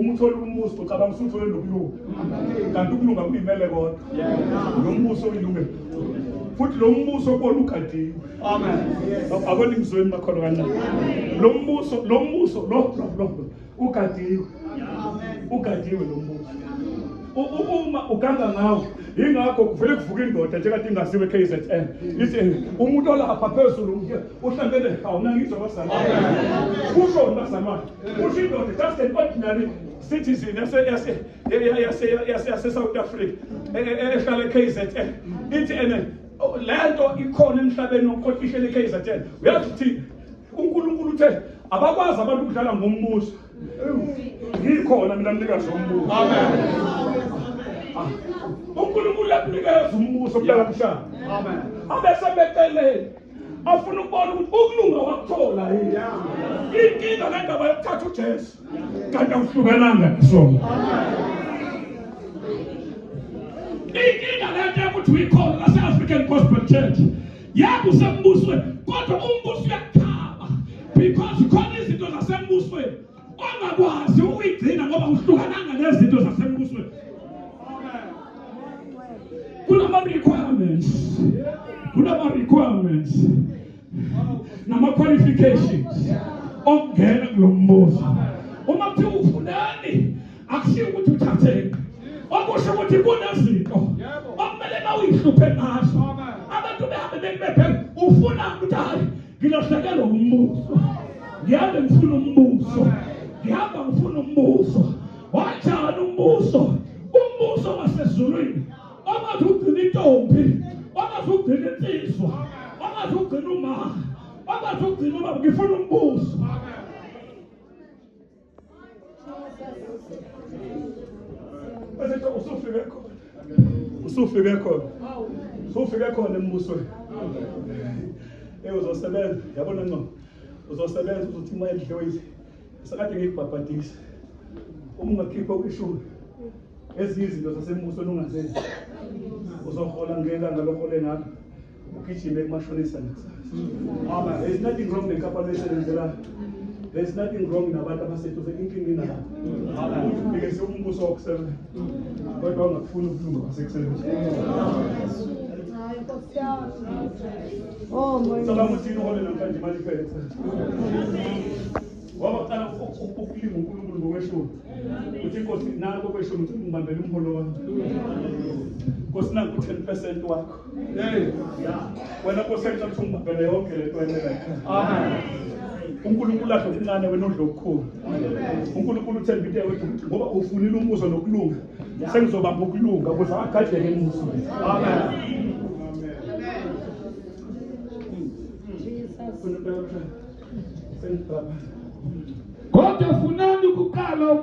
Uma uthola umbuso ucabanga usuthole nokulunga, kanti ukulunga kuyimele kodwa lo mbuso uyilungelo, futhi lo mbuso kubona ugadiwe. Amen. Akona imzweni makhona kancane. Lo mbuso, lo mbuso, lo lo lo ugadiwe. Ugadiwe lo mbuso. Uma uganga ngawo, yingakho kuvele kuvuka indoda njengade ingaziwe KZN. Ithi umuntu olapha phezulu uhlangene awuna ngizwa bazalwane. Kusho bazalwane. Kusho indoda just an ordinary citizen yase yase yase yase yase South Africa ehlala eKZN. Ithi ene lento ikhona emhlabeni wonke ihlele eKZN. Uyazi ukuthi uNkulunkulu uthe abakwazi abantu ukudlala ngombuso. Ngikhona mina mnikazi wombuso. Amen. UNkulunkulu uyakunikeza umbuso kuhlala mhlaba. Amen. Abese beceleni afuna ukubona ukuthi ukulunga wakuthola yini. Inkinga le ndaba yokuthatha uJesu kanti awuhlukananga nesono. Inkinga le nto yokuthi uyikhona lase-African Gospel Church yebo usembusweni kodwa umbuso uyakukhaba because khona izinto zasembusweni ongakwazi ukuyigcina ngoba uhlukananga nezinto zasembusweni. Kunama-requirements, kunama-requirements nama-qualifications okungena kulo mbuso. Uma kuthiwa ufunani akushiwo ukuthi uthatheni, okusho ukuthi kunezinto okumele bawuyihluphe ngazo. Abantu behambe bekubebheka ufuna ukuthi hayi ngilahlekelwa umbuso, ngihambe ngifuna umbuso, ngihamba ngifuna umbuso. Wanjani umbuso? Umbuso wasezulwini ongathi ugcina intombi, ongathi ugcina insizwa, ongathi ugcina uma, ongathi ugcina ubaba. Ngifuna umbuso. Bese usufike khona, usufike khona, usufike khona embusweni. Uzosebenza, yabona ngco, uzosebenza uzothi uma edliwe sakade ngikubhabhadisa. Uma ungakhipha kwishumi ezinye izinto zasembusweni ungazenzi, uzohola ngelanga lohole ngalo ugijime kumashonisa nakusasa. Amen. There's nothing wrong nenkampani oyisebenzelayo. There's nothing wrong nabantu abaseduze, inkinga inabo. Uthi unikeze umbuso wokusebenza kodwa ungakufuni ukulunga kwasekusebenza. Cabanga ukuthi yini uhole namhlanje imali iphele kusasa. Ngoba uqala ukulinga uNkulunkulu ngokweshumi. Uthi inkosi nanko kweshumi uthi ngibambele umholo wami. Nkosi nanku 10% wakho. Wena Nkosi engicela ukuthi ungibambele yonke le nto enela. Amen. uNkulunkulu adla okuncane wena udla okukhulu. uNkulunkulu uthemba into ewedwa ukuthi ngoba ufunile umbuso nokulunga, sengizobamba ukulunga ukuze agadleke embusweni. Amen. Funa impela mshana. Sengibhapha. Kodwa funani ukuqala.